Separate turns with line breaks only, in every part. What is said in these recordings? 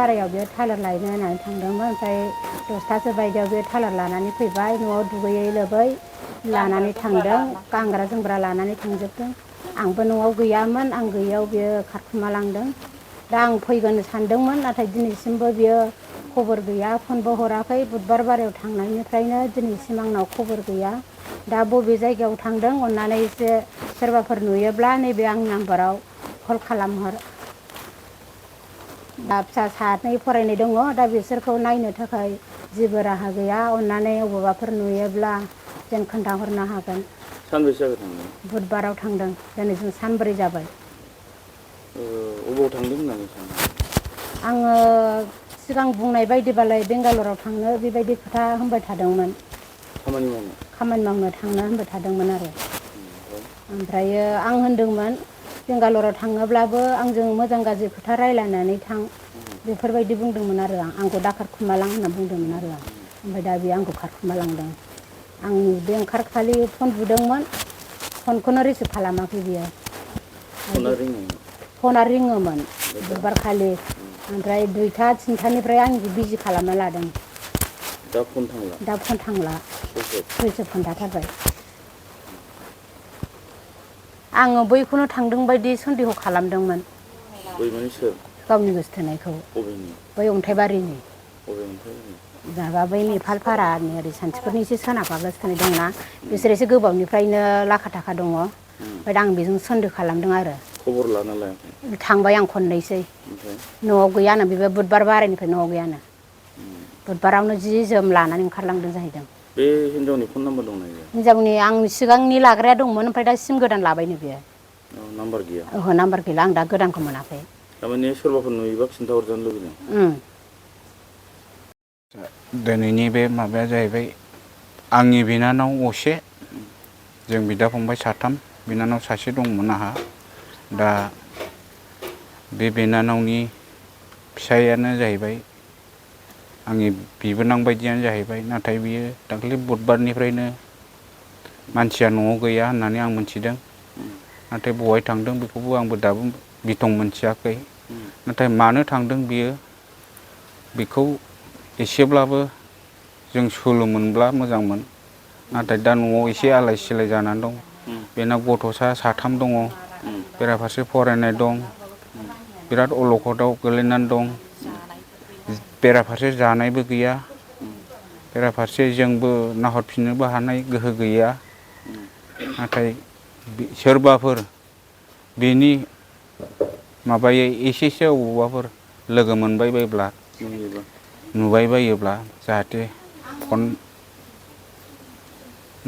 बारायाव बे थालिर लायनो होननानै थांदोंमोन। ओमफ्राय 10थासो बायदियाव बे थालिर लानानै फैबाय। न'आव दुगैयै लोबै लानानै थांदों। गानग्रा जोमग्रा लानानै थांजोबदों। आंबो न'आव गैयामोन। आं गैयैयाव बियो खारखुमालांदों। दा आं फैगोन सानदोंमोन, नाथाय दिनैसिमबो बियो खबर गैया, फनबो हराखै। बुधबार बारायाव थांनायनिफ्रायनो दिनैसिम आंनाव खबर गैया। दा बबे जायगायाव थांदों अननानै एसे सोरबाफोर नुयोब्ला नैबे आंनि नाम्बाराव कल खालामहर। दा फिसा सानै फरायनाय दङ। दा बिसोरखौ नायनो थाखाय जेबो राहा गैया। अननानै बबेबाफोर नुयोब्ला जों खोन्थाहरनो हागोन।
सानबेसे जाखो थांनाया?
बुधबाराव थांदों। दिनैजों सानब्रै जाबाय।
अबाव थांदों होननानै सानो?
आङो सिगां बुंनाय बायदिबालाय बेंगालराव थांनो बेबायदि खोथा होनबाय थादोंमोन।
खामानि मावनो
थांनो होनबाय थादोंमोन आरो। ओमफ्रायो आं होनदोंमोन बेंगालराव थाङोब्लाबो आंजों मोजां गाज्रि खोथा रायज्लायनानै थां। बेफोरबायदि बुंदोंमोन आरो आंखौ दा खारखुमालां होनना बुंदोंमोन आरो आं। ओमफ्राय दा बेयो आंखौ खारखुमालांदों। आं बे ओंखारखालि फन बुदोंमोन। फनखौनो रिसिभ खालामाखै बियो।
फना रिङोमोन?
फना रिङोमोन बुधबारखालि। ओमफ्राय 2था 3थानिफ्राय आं बिजि खालामना लादों।
दा फन थांला?
दा फन थांला। सुइस अफ खोन्थाथारबाय। आङो बैखौनो थांदों बायदि सन्देह खालामदोंमोन।
बै माने सोर?
गावनि गोसोथोनायखौ।
बबेनि?
बै अन्थाइबारिनि।
बबे अन्थाइबारि?
माबा बै नेपालफारानि ओरै सानथिफुरनि एसे सोनाबहा गोसोथोनाय दंना। बिसोर एसे गोबावनिफ्रायनो लाखा थाखा दङ। ओमफ्राय दा आं बेजों सन्देह खालामदों आरो।
खबर लाना लायाखै?
थांबाय आं खननैसै। न'आव गैयानो बेबो बुधबार बारायनिफ्राय न'आव गैयानो। बुधबारावनो जि जोम लानानै ओंखारलांदों जाहैदों।
बे हिनजावनि फन नाम्बार दंना गैया?
हिनजावनि आं सिगांनि लाग्राया दंमोन। ओमफ्राय दा सिम गोदान लाबायनो बियो।
नाम्बार गैया?
ओहो नाम्बार गैला। आं दा गोदानखौ मोनाखै।
थारमाने सोरबाफोर नुयोबा खिन्थाहरजानो लुबैदों?
दिनैनि बे माबाया जाहैबाय आंनि बिनानाव असे। जों बिदा फंबाय साथाम। बिनानाव सासे दंमोन आंहा। दा बे बिनानावनि फिसाइयानो जाहैबाय आंनि बिबोनां बायदियानो जाहैबाय। नाथाय बियो दाख्लै बुधबारनिफ्रायनो मानसिया न'आव गैया होननानै आं मिथिदों। नाथाय बहाय थांदों बेखौबो आंबो दाबो बिथं मोनथियाखै। नाथाय मानो थांदों बियो बेखौ एसेब्लाबो जों सोलो मोनब्ला मोजांमोन। नाथाय दा न'आव एसे आलाय सिलाय जानानै दं। बेना गथ'सा साथाम दङ। बेराफारसे फरायनाय दं। बिराद अलखदाव गोलैनानै दं। बेराफारसे जानायबो गैया। बेराफारसे जोंबो नाहरफिननोबो हानाय गोहो गैया। नाथाय सोरबाफोर बेनि माबायै एसेसो अबावबाफोर लोगो मोनबाय बायब्ला नुबाय बायोब्ला जाहाथे फन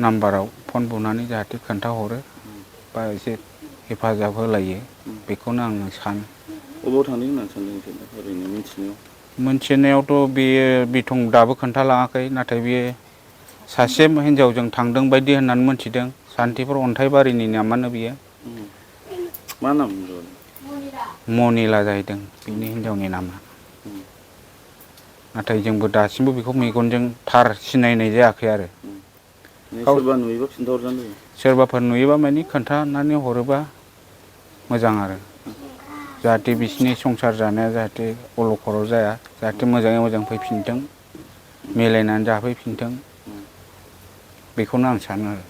नाम्बाराव फन बुनानै जाहाथे खोन्थाहरो बा एसे हेफाजाब होलायो बेखौनो आङो सानो।
अबाव थांदों होननानै सानदों नोंसोर ओरैनो मिथिनायाव?
मोनथिनायावथ' बेयो बिथं दाबो खोन्थालाङाखै। नाथाय बेयो सासे हिनजावजों थांदों बायदि होननानै मोनथिदों। सान्थिफुर अन्थाइबारिनि नामानो बियो।
मा नाम?
मनिला जाहैदों बिनि हिनजावनि नामा। नाथाय जोंबो दासिमबो बेखौ मेगनजों थार सिनायनाय जायाखै आरो।
सोरबा नुयोबा खिन्थाहरजानो लुबैयो?
सोरबाफोर नुयोबा माने खोन्थानानै हरोबा मोजां आरो। जाहाथे बिसिनि संसार जानाया जाहाथे अलखदाव जाया। जाहाथे मोजाङै मोजां फैफिनथों। मिलायनानै जाफैफिनथों। बेखौनो आं सानो आरो।